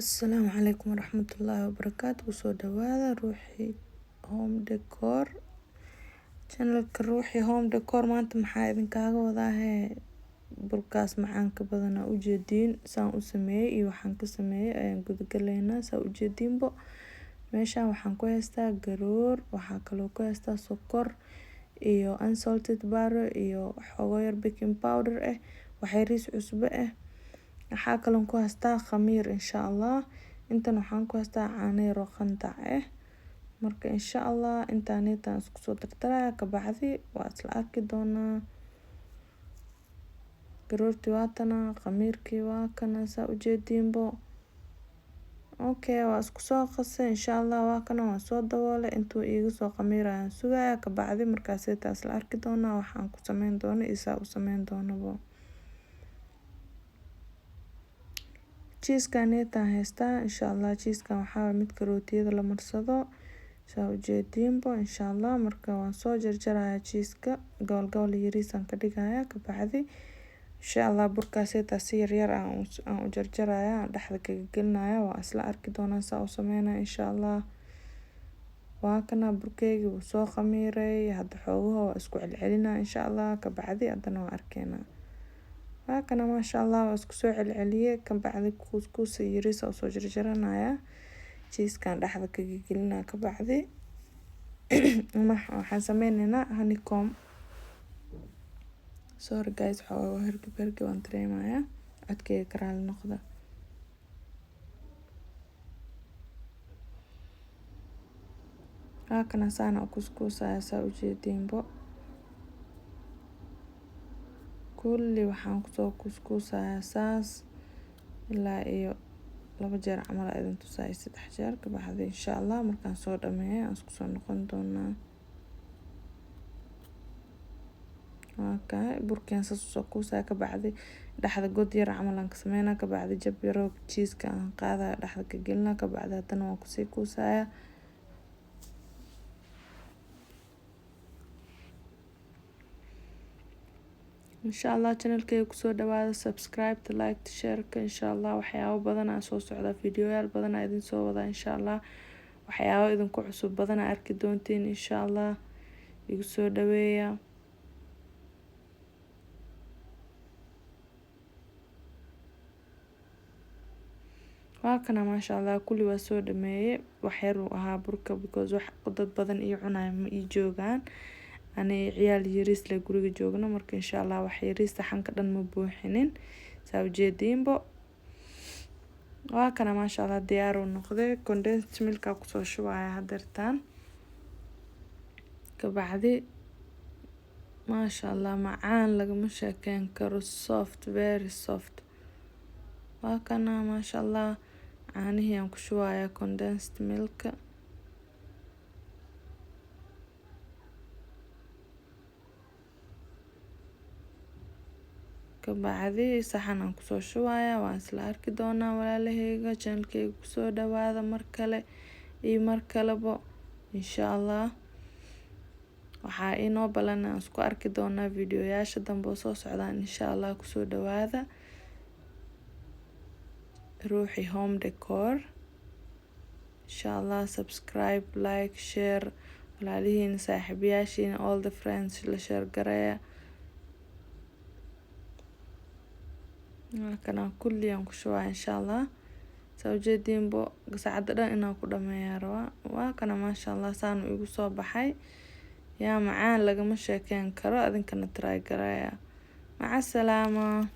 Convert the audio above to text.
Asalaamu calaykum waraxmatullaahi wabarakaatu. Kusoo dhawaada Ruuxi Home Decor, channelka Ruuxi Home Decor. Maanta maxaa idinkaaga wadaahe? Burkaas macaanka badan aa ujeediin saan u sameeyey iyo waxaan ka sameeyey ayaan gudagaleynaa. Saa ujeediinbo, meeshaan waxaan ku haystaa garoor, waxaa kaloo ku haystaa sokor iyo unsalted butter iyo xoogo yar baking powder ah, waxyariis cusbo ah. Waxaa kaloon ku haystaa khamiir, insha Allah. Intan waxaan ku haystaa caano yar oo qandac ah. Marka insha Allah intaaneetaan isku soo dardaraya, kabacdi waa isla arki doonaa. Garoortii waa tana, khamiirkii waa kana, saa ujeediinbo. Okay, waa isku soo qasay, insha Allah. Waa kana, waan soo daboolay. Intuu iiga soo khamiirayaan sugaya, kabacdi markaaseytaa isla arki doonaa waxaan ku sameyn doono iyo saa u sameyn doonabo. Cheesekan haystaa, insha Allah. Cheesekan waxaa midka rootiyada la marsado, saa ujeediinbo, insha Allah. Marka waan soo jarjaraya cheeseka, gobol gobol yariisaan ka dhigaya. Kabacdi insha Allah burkaaseytaa si yaryar aan u jarjaraya, aan dhexda kaga gelinaya. Waa isla arki doonaa saa u sameynaya, insha Allah. Waa kana, burkeygi wuu soo khamiiray hadda. Xoogaha waa isku celcelinaya, insha Allah. Kabacdi haddana waa arkeynaa. Waa kana, maasha Allah, waa isku soo celceliyey. Kabacdi kuuskuus yariis usoo jarjaranaya, cheesekan dhexda kaga gelinaya. Kabacdi waxaan sameyneynaa honeycomb. Sorry guys, xoogaa hergeb hergeb aan dareemayaa, codkeyga ka raali noqda. Waa kana, saana u kuuskuusaya, saa ujeediinbo. Kulli waxaan kusoo kuuskuusayaa saas ilaa iyo 2 jeer camal aa idin tusaaya, 3 jeer. Kabacdi insha Allah markaan soo dhameeyo aan isku soo noqon doonaa. Waa kahay, burkaan saas usoo kuusaya. Kabacdi dhexda god yar camal aan ka sameynaa. Kabacdi jab yaroo cheeseka aan qaadaya, dhexda ka gelinaa. Kabacdi haddana waan kusii kuusaya. Insha Allah channelkeyga kusoo dhawaada, subscribe, like, shareka. Insha Allah waxyaabo badan aa soo socda, videoyaal badan aa idin soo wadaa, insha Allah. Waxyaabo idinku cusub badan aa arki doontiin, insha Allah. Igu soo dhaweeya. Waa kana, maasha Allah, kulli waa soo dhameeyey. Wax yar uu ahaa burka because wax dad badan ii cunayo ma ii joogaan, ani ciyaal yariis le guriga joogno. Marka insha Allah wax yariis, saxanka dhan ma buuxinin, saa ujeediinbo. Waa kana, maasha Allah, diyaar uu noqday. Condensed milk aa kusoo shubaya hadeertaan. Kabacdi maasha Allah, macaan lagama sheekeyn karo, soft, very soft. Waa kana, maasha Allah, caanihii aan ku shubaya, condensed milk. Kabacdi saxan aan kusoo shubaya, waan isla arki doonaa. Walaalaheyga, channelkeyga kusoo dhawaada mar kale iyo mar kalebo, insha Allah. Waxaa inoo balan aan isku arki doonaa videoyaasha dambe oo soo socdaan, insha Allah. Kusoo dhawaada Ruuxi Home Decor, insha Allah. Subscribe, like, share, walaalihiina, saaxiibayaashiina, all the friends la share gareeya. Kana kulli aan ku shubaya, insha Allah. Saa ujeediinbo, saacada dhan inaan ku dhameeyaa rabaa. Waa kana, maasha Allah, saanu igu soo baxay. Yaa macaan lagama sheekeyn karo. Adinkana try gareeya. Maca salaama.